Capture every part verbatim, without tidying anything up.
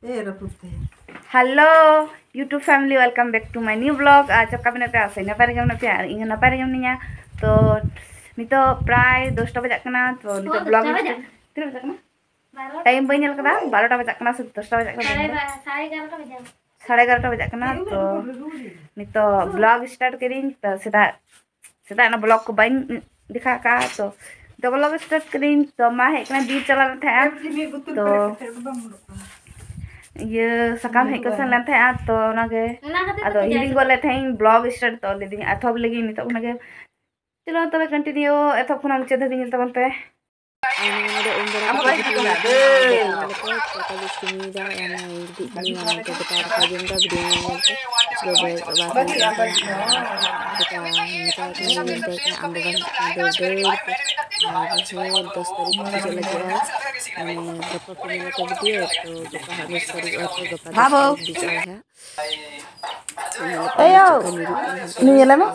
ᱮ ᱨᱟᱹᱯᱩᱫ ᱛᱟᱭᱟ᱾ Hello YouTube family, welcome back to my new vlog. ᱟᱨ ᱪᱮᱫ ᱞᱮᱠᱟ ᱢᱮᱱᱟᱜ ᱯᱮᱭᱟ? ᱟᱥᱟᱭ ᱱᱟᱯᱟᱭ ᱨᱮᱜᱮ ᱢᱮᱱᱟᱜ ᱯᱮᱭᱟ ᱟᱨ ᱤᱧ ᱦᱚᱸ ᱱᱟᱯᱟᱭ ᱨᱮᱜᱮ ᱢᱤᱱᱟᱹᱧᱟ᱾ ᱛᱚ ᱱᱤᱛᱚᱜ ᱯᱨᱟᱭ ᱫᱚᱥᱴᱟ ᱵᱟᱡᱟᱜ ᱠᱟᱱᱟ᱾ ᱛᱚ ᱱᱤᱛᱚᱜ ᱦᱚᱸ, vlog ᱫᱚᱥᱴᱟ ᱵᱟᱡᱟᱜ? ᱛᱤᱱᱟᱹᱜ ᱵᱟᱡᱟᱜ ᱠᱟᱱᱟ? ᱵᱟᱨᱚᱴᱟ᱾ Time ᱵᱟᱹᱧ ᱧᱮᱞ ᱠᱟᱫᱟ, ᱵᱟᱨᱚᱴᱟ ᱵᱟᱡᱟᱜ ᱠᱟᱱᱟ ᱥᱮ ᱫᱚᱥᱴᱟ ᱵᱟᱡᱟᱜ ᱠᱟᱱᱟ, ᱵᱟᱹᱧ ᱥᱟᱲᱮ ᱧᱮᱞ ᱠᱟᱫᱟ᱾ ᱵᱟ-, ᱥᱟᱲᱮ ᱮᱜᱟᱨᱚᱴᱟ ᱵᱟᱡᱟᱜ ᱠᱟᱱᱟ᱾ ᱥᱟᱲᱮ ᱮᱜᱟᱨᱚᱴᱟ ᱵᱟᱡᱟᱜ ᱠᱟᱱᱟ᱾ ᱛᱚ ᱱᱤᱛᱚᱜ vlog start ᱠᱤᱫᱟᱹᱧ᱾ ᱛᱚ ᱥᱮᱛᱟᱜ ᱥᱮᱛᱟᱜ ᱚᱱᱟ vlog ᱠᱚ ᱵᱟᱹᱧ ᱫᱮᱠᱷᱟᱣ ᱠᱟᱜᱼᱟ᱾ ᱛᱚ ᱱᱤᱛᱚᱜ vlog start ᱠᱤᱫᱟᱹᱧ᱾ ᱛᱚ ᱢᱟ ᱦᱮᱡ ᱠᱟᱱᱟ, ᱵᱤᱨ ᱪᱟᱞᱟᱣ ᱞᱮᱱ ᱛᱟᱦᱮᱸᱜᱼᱟ᱾ ᱛᱚ ᱤᱭᱟᱹ ᱥᱟᱠᱟᱢ ᱦᱮᱡ ᱠᱚ ᱥᱮᱱ ᱞᱮᱱ ᱛᱟᱦᱮᱸᱜᱼᱟ᱾ ᱛᱚ ᱚᱱᱟᱜᱮ ᱚᱱᱟ ᱠᱷᱟᱹᱛᱤᱨ ᱟᱫᱚ ᱛᱮ ᱦᱤᱲᱤᱧ ᱜᱚᱫ ᱞᱮᱫ ᱛᱟᱦᱮᱸᱜ ᱤᱧ vlog start᱾ ᱛᱚ ᱞᱟᱹᱭᱫᱟᱹᱧ ᱮᱛᱚᱦᱚᱵ ᱞᱮᱜᱤᱧ ᱱᱤᱛᱚᱜ ᱠᱷᱚᱱᱟᱜ ᱜᱮ᱾ ᱪᱚᱞᱚ ᱛᱚᱵᱮ continue ᱮᱛᱚᱦᱚᱵ ᱠᱷᱚᱱᱟᱜ ᱢᱩᱪᱟᱹᱫ ᱫᱷᱟᱹᱵᱤᱡ ᱧᱮᱞ ᱛᱟᱵᱚᱱ ᱯᱮ᱾ ᱟᱨ ᱱᱚᱰᱮ ᱩᱢ ᱵᱟᱲᱟ ᱠᱟᱛᱮ ᱜᱤᱛᱤᱡ ᱞᱮᱱ ᱠᱷᱟᱱ ᱫᱟᱠᱟ ᱠᱚ ᱥᱤᱢᱤᱭᱮᱫᱟ, ᱚᱱᱟ ᱜᱤᱛᱤᱡ ᱠᱟᱱᱟᱭᱟ, ᱱᱚᱛᱮ ᱫᱟᱠᱟ ᱫᱟᱠᱟ ᱡᱚᱢ ᱮᱫᱟ, video ᱧᱮᱞ ᱧᱮᱞ ᱛᱮ᱾ ᱟᱫᱚ ᱵᱮᱥ ᱵᱟᱝ ᱦᱩᱭᱩᱜ ᱠᱟᱱ ᱛᱟᱭᱟ᱾ ᱫᱟᱠᱟ ᱢᱮᱛᱟᱭ ᱠᱟᱱᱟ, ᱵᱟᱹᱧ ᱫᱟᱲᱮᱭᱟᱜ ᱠᱟᱱᱟ, ᱟᱢ ᱵᱟᱵᱟ ᱦᱤᱡᱩᱜ ᱠᱟᱱᱟ, ᱫᱟᱹᱲ ᱫᱟᱹᱲ ᱛᱮ᱾ ᱟᱨ ᱦᱮᱸ, ᱫᱚᱥ ᱛᱟᱹᱨᱤᱠᱷ ᱦᱤᱡᱩᱜ ᱞᱟᱹᱜᱤᱫ ᱟᱭ᱾ ᱢᱟᱱᱮ ᱜᱟᱯᱟ ᱠᱚ ᱧᱮᱞ ᱟᱠᱟᱫ video, ᱛᱚ ᱜᱟᱯᱟ ᱦᱟᱸᱜ ᱫᱚᱥ ᱛᱟᱹᱨᱤᱠᱷ ᱚᱜᱼᱟ, ᱛᱚ ᱜᱟᱯᱟ ᱫᱚᱥ ᱵᱟᱹᱵᱩ᱾ ᱛᱟᱹᱨᱤᱠᱷ ᱦᱤᱡᱩᱜ ᱟᱭ ᱦᱟᱸᱜ᱾ ᱮᱭᱳ, ᱱᱩᱭ ᱧᱮᱞᱮ ᱢᱮ᱾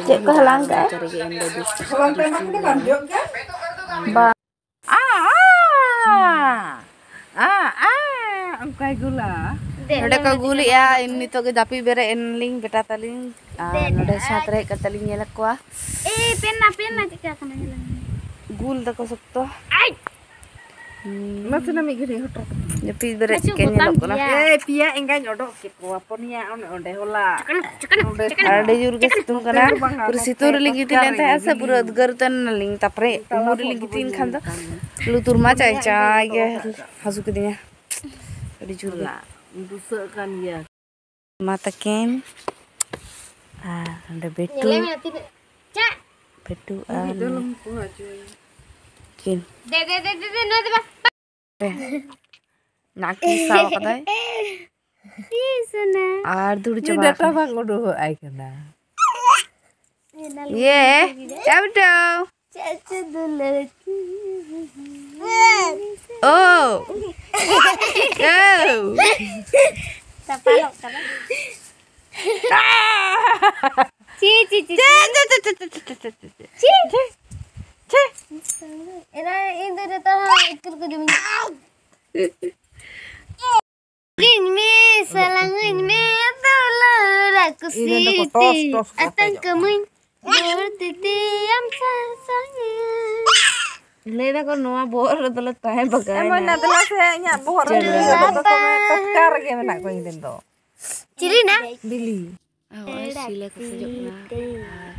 ᱪᱮᱫ ᱠᱚ ᱦᱟᱞᱟᱝ ᱠᱟᱜᱼᱟ? ᱵᱟᱝ᱾ ᱟ, ᱟ, ᱟ, ᱟ, ᱚᱱᱠᱟᱭ ᱜᱩᱞᱟ᱾ ᱱᱚᱰᱮ ᱠᱚ ᱜᱩᱞᱮᱜᱼᱟ᱾ ᱤᱧ ᱱᱤᱛᱚᱜ ᱜᱮ ᱡᱟᱹᱯᱤᱫ ᱵᱮᱨᱮᱫ ᱮᱱᱞᱤᱧ ᱵᱮᱴᱟ ᱛᱟᱹᱞᱤᱧ᱾ ᱟᱨ ᱱᱚᱰᱮ ᱥᱟᱛ ᱨᱮ ᱦᱮᱡ ᱠᱟᱛᱮ ᱞᱤᱧ ᱧᱮᱞᱮᱫ ᱠᱚᱣᱟ᱾ ᱮ, ᱯᱮᱱ ᱱᱟ, ᱯᱮᱱ ᱱᱟ, ᱪᱮᱫ ᱠᱟ ᱠᱟᱱᱟ ᱧᱮᱞ ᱢᱮ᱾ ᱜᱩᱞ ᱫᱟᱠᱚ ᱥᱚᱠᱛᱚ᱾ ᱟᱭ! ᱱᱟᱥᱮᱱᱟᱜ ᱢᱤᱫ ᱜᱷᱟᱹᱲᱤᱡ ᱦᱚᱴᱚᱨ ᱠᱟᱛᱮ᱾ ᱡᱟᱹᱯᱤᱫ ᱵᱮᱨᱮᱫ ᱵᱟᱹᱪᱩᱜ ᱠᱮᱫ ᱵᱚᱛᱟᱢ ᱧᱮᱞᱚᱜ ᱠᱟᱱᱟ᱾ ᱜᱮᱭᱟ᱾ ᱮ, ᱯᱮᱭᱟ ᱮᱸᱜᱟᱧ ᱚᱰᱚᱠ ᱠᱮᱫ ᱠᱚᱣᱟ, ᱯᱩᱱᱭᱟ ᱚᱱᱮ ᱚᱸᱰᱮ ᱦᱚᱞᱟ᱾ ᱪᱤᱠᱟᱹᱱᱟ, ᱚᱸᱰᱮ ᱪᱤᱠᱟᱹᱱᱟ, ᱟᱹᱰᱤ ᱡᱳᱨ ᱜᱮ ᱪᱤᱠᱟᱹᱱᱟ᱾ ᱥᱤᱛᱩᱝ ᱠᱟᱱᱟ᱾ ᱵᱟᱝᱟ, ᱯᱩᱨᱟᱹ ᱱᱚᱛᱮ ᱥᱤᱛᱩᱝ ᱨᱮᱞᱤᱧ ᱜᱤᱛᱤᱡ ᱞᱮᱱ ᱛᱟᱦᱮᱸᱜᱼᱟ ᱥᱮ, ᱯᱩᱨᱟᱹ ᱩᱫᱽᱜᱟᱹᱨ ᱩᱛᱟᱹᱨ ᱮᱱᱟᱞᱤᱧ᱾ ᱛᱟᱯᱚᱨᱮ ᱩᱢᱩᱞ ᱨᱮᱞᱤᱧ ᱜᱤᱛᱤᱡ ᱮᱱ ᱠᱷᱟᱱ ᱫᱚ ᱞᱩᱛᱩᱨ ᱢᱟ ᱪᱟᱭ ᱪᱟᱭ ᱜᱮ ᱦᱟᱹᱥᱩ ᱠᱤᱫᱤᱧᱟ᱾ ᱟᱹᱰᱤ ᱡᱳᱨ ᱜᱮ᱾ ᱦᱚᱞᱟ ᱵᱩᱥᱟᱹᱜ ᱠᱟᱱ ᱜᱮᱭᱟ᱾ ᱢᱟ ᱛᱟᱹᱠᱤᱱ ᱟᱨ ᱚᱸᱰᱮ ᱵᱮᱴᱩ, ᱧᱮᱞᱮ ᱢᱮ ᱛᱤᱱᱟᱹᱜ ᱪᱟᱜ᱾ ᱵᱮᱴᱩ ᱟᱨ ᱢᱤᱫ ᱫᱚ ᱞᱚᱢ ᱠᱚ ᱦᱚᱪᱚᱭᱟ᱾ ᱠᱤᱱ᱾ ᱫᱮ, ᱫᱮ, ᱫᱮ, ᱫᱮ, ᱫᱮ, ᱱᱚᱣᱟ ᱫᱚ ᱵᱟᱝ᱾ ᱨᱮ᱾ ᱱᱟᱠᱤ ᱥᱟᱵ ᱠᱟᱫᱟᱭ᱾ ᱤ ᱥᱚᱱᱟ᱾ ᱟᱨ ᱫᱩᱲᱩᱵ ᱩᱱᱤ ᱪᱟᱵᱟ ᱰᱟᱴᱟ ᱟᱠᱟᱱᱟ᱾ ᱵᱟᱝ ᱩᱰᱩᱠᱚᱜ ᱟᱭ ᱠᱟᱱᱟ᱾ ᱤᱭᱮ, ᱪᱟᱣ ᱰᱟᱣ᱾ ᱪᱮᱫ ᱪᱚ ᱫᱩᱞᱟᱹᱲ ᱠᱤ᱾ ᱳ᱾ ᱳ᱾ ᱛᱟᱯᱟᱞᱚᱜ ᱠᱟᱱᱟ᱾ ᱪᱤ, ᱪᱤ, ᱪᱤ, ᱪᱤ᱾ ᱪᱤ᱾ ᱪᱤ᱾ ᱮᱱᱟ ᱤᱧ ᱫᱚ ᱱᱤᱛᱚᱜ ᱦᱚᱸ ᱤᱛᱤᱞ ᱠᱚ ᱡᱚᱢᱤᱧ᱾ ᱤᱧ ᱢᱮ ᱥᱟᱞᱟᱝ ᱤᱧ ᱢᱮ ᱫᱩᱞᱟᱹᱲ ᱤᱧ ᱨᱮᱱ ᱫᱚᱠᱚ ᱠᱩᱥᱤᱛᱮ ᱴᱚᱥ, ᱴᱚᱥ ᱠᱚ ᱟᱛᱟᱝ ᱯᱮᱡᱚᱜ ᱠᱟᱹᱢᱟᱹᱧ ᱵᱚᱦᱚᱲ ᱛᱤᱛᱤ ᱟᱢ ᱥᱟᱥᱟᱝ᱾ ᱞᱟᱹᱭ ᱫᱟᱠᱚ ᱱᱚᱣᱟ ᱵᱚᱦᱚᱜ ᱨᱮᱫᱚ ᱞᱮ ᱛᱟᱦᱮᱸ ᱵᱟᱜᱟᱣ ᱮᱢᱚᱱ ᱮᱱᱟ᱾ ᱱᱟ ᱫᱮᱞᱟ ᱥᱮ ᱤᱧᱟᱹᱜ ᱵᱚᱦᱚᱜ ᱨᱮ ᱪᱮᱫ ᱞᱟᱹᱭ ᱫᱚ ᱞᱮᱠᱟ? ᱫᱚᱢᱮ ᱴᱚᱴᱠᱟ ᱨᱮᱜᱮ ᱢᱮᱱᱟᱜ ᱠᱚᱣᱟ ᱤᱧ ᱨᱮᱱ ᱫᱚ᱾ ᱪᱤᱞᱤ ᱱᱟ? ᱵᱤᱞᱤ᱾ ᱟᱨ ᱦᱚᱸᱜᱼᱚᱭ ᱥᱤᱞᱮ ᱠᱚ ᱥᱮᱡᱚᱜ ᱠᱟᱱᱟ᱾ ᱟᱨ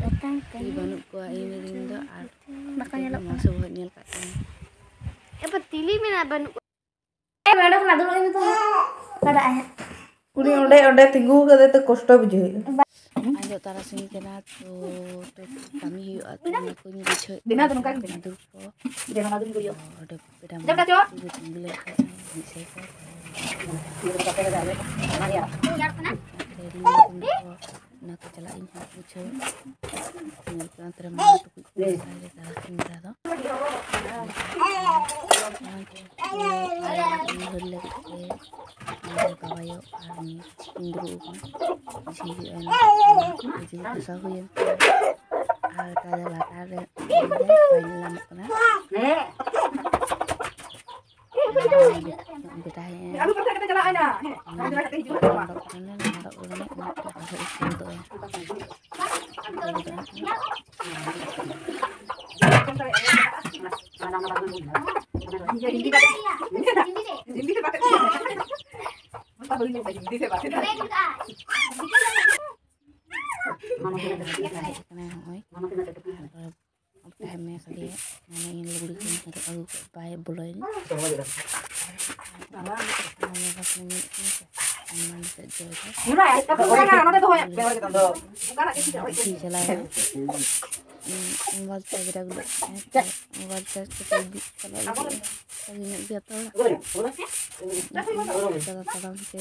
ᱛᱤᱞᱤ ᱵᱟᱹᱱᱩᱜ ᱠᱚᱣᱟ ᱤᱧ ᱨᱮᱱ ᱫᱚ᱾ ᱟᱨ ᱵᱟᱠᱚ ᱧᱮᱞᱚᱜ ᱠᱟᱱᱟ᱾ ᱢᱟᱥᱮ ᱵᱚᱦᱚᱜ ᱧᱮᱞ ᱠᱟᱜ ᱛᱟᱢᱟ᱾ ᱮ ᱵᱟ, ᱛᱤᱞᱤ ᱢᱮᱱᱟᱜ ᱵᱟᱹᱱᱩᱜ ᱠᱚᱣᱟ᱾ ᱮ ᱵᱟ, ᱚᱸᱰᱮ ᱠᱷᱚᱱᱟᱜ ᱫᱩᱲᱩᱵ ᱟᱹᱧ ᱢᱮ ᱛᱚ᱾ ᱚᱠᱟᱴᱟᱜ ᱦᱮᱸ? ᱩᱱᱤ ᱚᱸᱰᱮ, ᱚᱸᱰᱮ ᱛᱤᱸᱜᱩ ᱠᱟᱛᱮ ᱛᱚ ᱠᱚᱥᱴᱚ ᱵᱩᱡᱷᱟᱹᱣ ᱦᱩᱭᱩᱜᱼᱟ᱾ ᱟᱫᱚ ᱛᱟᱨᱟᱥᱤᱧ ᱠᱟᱱᱟ ᱛᱚ, ᱛᱚ ᱠᱟᱹᱢᱤ ᱦᱩᱭᱩᱜᱼᱟ ᱛᱚ, ᱚᱱᱟ ᱠᱚᱧ ᱜᱩᱪᱷᱟᱹᱣᱮᱫ ᱫᱤᱱᱟᱹ ᱫᱚ ᱱᱚᱝᱠᱟ ᱜᱮ ᱠᱟᱱᱟ, ᱢᱟᱫᱩᱨ ᱠᱚ᱾ ᱡᱮ ᱱᱚᱣᱟ ᱫᱚᱧ ᱜᱩᱡᱩᱜᱼᱟ᱾ ᱚᱸᱰᱮ ᱯᱮᱲᱟ ᱡᱚᱵᱽᱨᱟ ᱢᱟᱹᱭ ᱪᱚ᱾ ᱛᱤᱸᱜᱩ ᱛᱤᱸᱜᱩ ᱞᱮᱱᱠᱷᱟᱡ ᱦᱚᱸ ᱢᱤᱫ ᱥᱟᱭ ᱠᱚ᱾ ᱚᱱᱟ ᱨᱮᱭᱟᱜ᱾ ᱚᱱᱟ ᱠᱚ ᱪᱟᱞᱟᱜ ᱤᱧ ᱦᱟᱸᱜ ᱵᱩᱡᱷᱟᱹᱣ᱾ ᱧᱮᱞ ᱯᱮ ᱚᱱᱛᱮ ᱨᱮ ᱢᱟ ᱴᱩᱠᱩᱡ ᱠᱚ ᱥᱟᱭ ᱨᱮ ᱛᱟᱨᱟᱥᱤᱧ ᱵᱮᱲᱟ ᱫᱚ᱾ ᱚᱱᱟ ᱜᱮ ᱩᱭᱦᱟᱹᱨ ᱞᱟᱹᱜᱤᱫ ᱛᱮ ᱱᱚᱰᱮ ᱵᱟᱵᱟᱭᱳ ᱟᱨ ᱩᱱᱤ ᱠᱤᱱ ᱫᱩᱲᱩᱵ ᱟᱠᱟᱱᱟ᱾ ᱡᱷᱤᱡ ᱦᱩᱭᱩᱜᱼᱟ ᱚᱱᱟ ᱠᱚ᱾ ᱡᱷᱤᱡ ᱜᱷᱟᱥᱟᱣ ᱦᱩᱭᱮᱱ ᱛᱤᱧᱟ᱾ ᱟᱨ ᱛᱟᱦᱞᱮ ᱞᱟᱛᱟᱨ ᱨᱮ ᱵᱟᱭ ᱧᱮᱞ ᱧᱟᱢᱚᱜ ᱠᱟᱱᱟ᱾ ᱵᱮᱴᱟ ᱦᱮᱡ ᱮᱱᱟ᱾ ᱟᱹᱞᱩ ᱠᱟᱛᱮ ᱠᱟᱛᱮ ᱪᱟᱞᱟᱜ ᱟᱭ ᱱᱟ᱾ ᱦᱮᱸ, ᱦᱟᱸᱰᱮ ᱠᱟᱛᱮ ᱦᱤᱡᱩᱜ ᱟᱭ᱾ ᱞᱟᱸᱫᱟ ᱠᱟᱱᱟ, ᱞᱟᱸᱫᱟ ᱩᱰᱩᱠ ᱮᱱᱟ, ᱩᱱᱟᱹᱜ ᱴᱟᱜ ᱵᱟᱭ ᱩᱰᱩᱠ ᱫᱟᱲᱮᱭᱟᱜ ᱠᱟᱱᱟ᱾ ᱦᱤᱱᱫᱤ ᱛᱮ ᱵᱟᱛᱮ ᱠᱟᱱᱟ᱾ ᱦᱤᱱᱫᱤ ᱛᱮ ᱵᱟᱛᱮ ᱠᱟᱱᱟ᱾ ᱦᱮᱡ ᱠᱟᱱᱟᱭ ᱦᱚᱸᱜᱼᱚᱭ᱾ ᱛᱟᱦᱮᱸ ᱢᱮ ᱠᱷᱟᱹᱞᱤ, ᱢᱟᱱᱮ ᱤᱧ ᱞᱩᱜᱽᱲᱤ ᱠᱚᱧ ᱦᱚᱨᱚᱜ ᱟᱹᱜᱩ ᱠᱟᱜ ᱵᱟᱭ ᱵᱚᱞᱚᱭᱮᱱᱟ᱾ ᱢᱟᱢᱟ ᱵᱷᱟᱜᱽᱱᱮ ᱢᱮᱱᱮᱫ ᱠᱟᱱᱟ ᱥᱮ, ᱟᱭᱢᱟ ᱱᱤᱛᱚᱜ ᱡᱚᱭ ᱫᱚ᱾ ᱱᱚᱰᱮ ᱫᱚᱦᱚᱭ ᱯᱮ, ᱱᱚᱰᱮ ᱫᱚ᱾ ᱚᱱᱠᱟᱱᱟᱜ ᱜᱮ ᱪᱮᱫ ᱦᱚᱸ ᱵᱟᱹᱧ ᱪᱟᱞᱟᱣ ᱮᱱᱟ᱾ ᱢᱳᱵᱟᱭᱤᱞ ᱪᱟᱨᱡᱽ ᱨᱮ ᱵᱚᱞᱚ ᱠᱟᱱᱟ᱾ ᱢᱳᱵᱟᱭᱤᱞ ᱪᱟᱨᱡᱽ ᱠᱟᱛᱮ ᱤᱫᱤ ᱪᱟᱞᱟᱜ ᱞᱟᱹᱜᱤᱫ᱾ ᱥᱟᱺᱜᱤᱧ ᱧᱚᱜ ᱜᱮᱭᱟ ᱛᱚ ᱚᱲᱟᱜ᱾ ᱛᱟᱲᱟᱢ ᱛᱟᱲᱟᱢ ᱛᱮ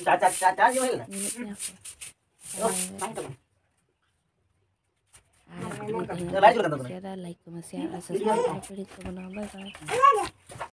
ᱪᱟ, ᱪᱟ, ᱪᱟ, ᱪᱟ, ᱧᱩ ᱦᱩᱭ ᱞᱮᱱᱟ᱾ ᱧᱮᱞᱮᱫ ᱯᱮᱭᱟ ᱯᱮ᱾ ᱚ, ᱵᱟᱝ ᱛᱟᱵᱚᱱ᱾ ᱟᱨ ᱡᱩᱫᱤ ᱞᱟᱭᱤᱵᱷ ᱞᱮᱠᱟ ᱫᱚ ᱠᱟᱱᱟ᱾ ᱠᱩᱥᱤᱭᱟᱫᱟ, ᱞᱟᱭᱤᱠ ᱠᱚᱢᱮ, ᱥᱮᱭᱟᱨ ᱟᱨ ᱥᱟᱵᱥᱠᱨᱟᱭᱤᱵ ᱠᱚ ᱵᱟᱹᱱᱩᱜᱼᱟ᱾ ᱵᱟᱭ ᱵᱟᱭ᱾